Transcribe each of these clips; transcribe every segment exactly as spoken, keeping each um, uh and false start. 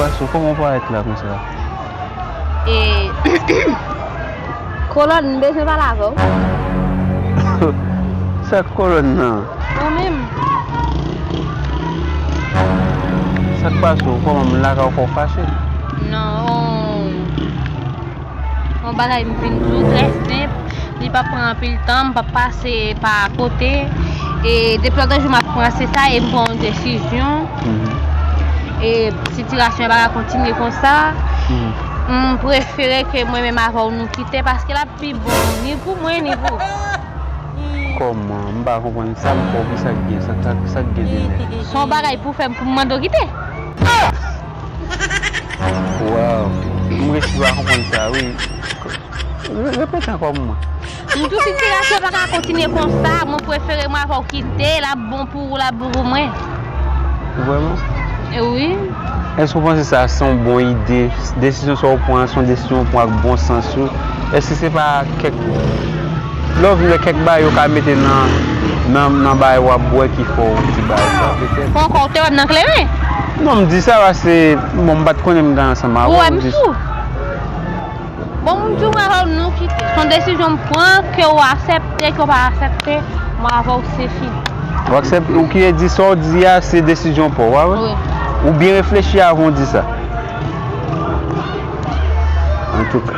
Pase, kòman w parèt la konsa? E, Kolòn, m bezwen pale avè w. Sa k Kolòn nan? Ou menm? Sa k pase w? Kòman m lakay w fè w fache? Non. Yon bagay m vin di w trè senp, li p ap pran anpil tan, m p ap pase pa kote. E depi lòt jou m ap panse sa e m pran yon desizyon. Mhm. E sitiyasyon an pa ka kontinye konsa. Mhm. M prefere ke mwen menm avè w nou kite paske l ap pi bon ni pou mwen ni pou ou. Kòman? M pa konprann sa m fè w, ki sa k gen, sa, sa, sa k gen de nèf? Se yon bagay pou fè m pou m mande w kite. Waw, m resi pa konprann sa, wi. Re-, repete ankò pou mwen. M di w sitiyasyon pa ka kontinye konsa, mwen prefere mwen avè w kite, l ap bon pou ou, l ap bon pou mwen. Vrèman? E wi. Èske w panse sa se yon bon ide? Desizyon sa w pran, se yon desizyon w pran ak bon sans ou? Èske se pa kèk Lè w vin wè kèk bagay yo ka mete nan, nan, nan bagay w ap bwè ki fè w di bagay sa, petèt. Fò ankò w te wè m nan kleren? Non, m di sa paske, bon, m pa t konnen m t ansanm avè w, m di sa. Ou wè m sou? Bon, m di w avè w nou kite. Se yon desizyon m pran, ke w aksepte, ke w pa aksepte, mwen avè w se fini. Ou aksepte, ou ki di sa w di a, se desizyon pa w, pa vre? Wi. Ou byen reflechi avan w di sa. Antouka.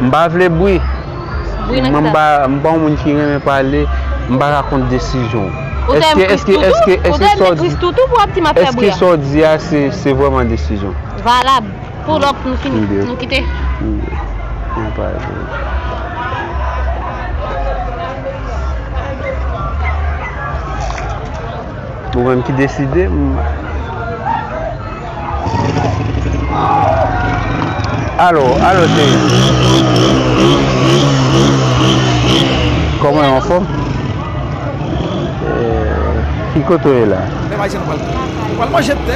M pa vle bri. Bri nan kisa? Mwen m pa, m pa yon moun ki renmen pale, m pa ka kont desizyon w. Ou te èske, èske, èske, èske sa w di, èske sa w di a, se, se vrèman desizyon? Valab. Pull up, nou fini. Nou kite. Ou menm ki deside, m- Alo, alo, cheri. Kòman w, anfòm? Eh, ki kote w ye la? Lè m Ayisyen, nou pral, nou pral manje tè.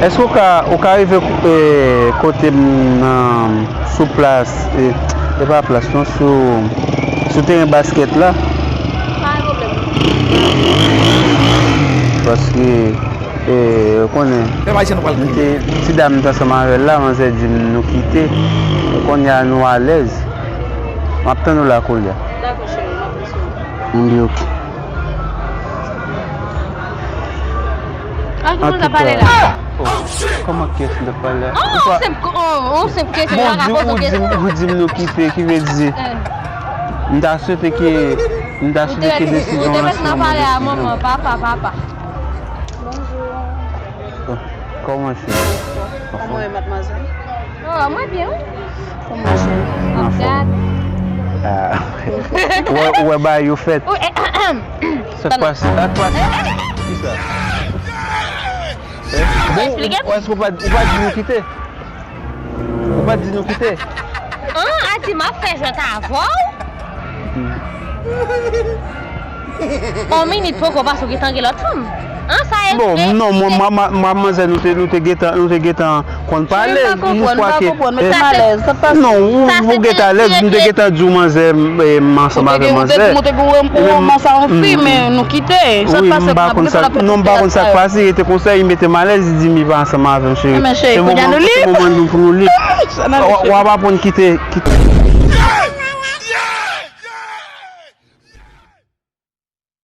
Èske w ka, ou ka rive, eh, kote m nan, sou plas, eh, e pa plas, non, sou, sou teren baskèt la? Pa gen pwoblèm. Paske, eh, ou konnen, lè m Ayisyen, nou pral. M te, ti dam m te ansanm avè l la, manzè di m nou kite. Kounye a nou alèz. M ap tann ou la kounye a. Dakò, cheri, m ap resi w. M di ok. Ak ki moun k ap pale la? Oh, kòman kiyès m t ap pale a? Oh, on senp, on, on senp kesyon, yo ka poze w kesyon. Bon, ou di m, ou di m nou kite, ki vle di, m ta swete ke, m ta swete ke desizyon an se yon bon desizyon. Ou te mèt nan pale a manman, papa, papa. Bonjou. Kòman se? Kòman w ye, madmwazèl? Oh, mwen byen, wi. Kòman w ye? Anfòm. Ah. Ou wè, ou wè bagay yo fèt. Sa k pase? Sa k pase? Kisa? Bon, ou, èske ou pa, ou pa di nou kite? Ou pa di nou kite? An, a di m ap fè jwèt avè w? Hmm. On minit poko pase ou gentan gen lòt fanm. An, sa e vre. Bon, non, mwen, mwen, mwen, mwen, manzè, nou te, nou te gentan, nou te gentan konn pale, yon fwa ke, eh, non, ou, ou gentan alèz, m te gentan di w manzè, m, eh, m ansanm avè manzè. Ou te gen, ou te di m ou te gen yon, yon romans a yon fi, men nou kite. Sa k pase? Non, m pa konn sa k pase, li te konsa, li mete m alèz, li di m li pa ansanm avè m, cheri. Se moman, se moman nou pou nou lib. W ap aprann kite, kite.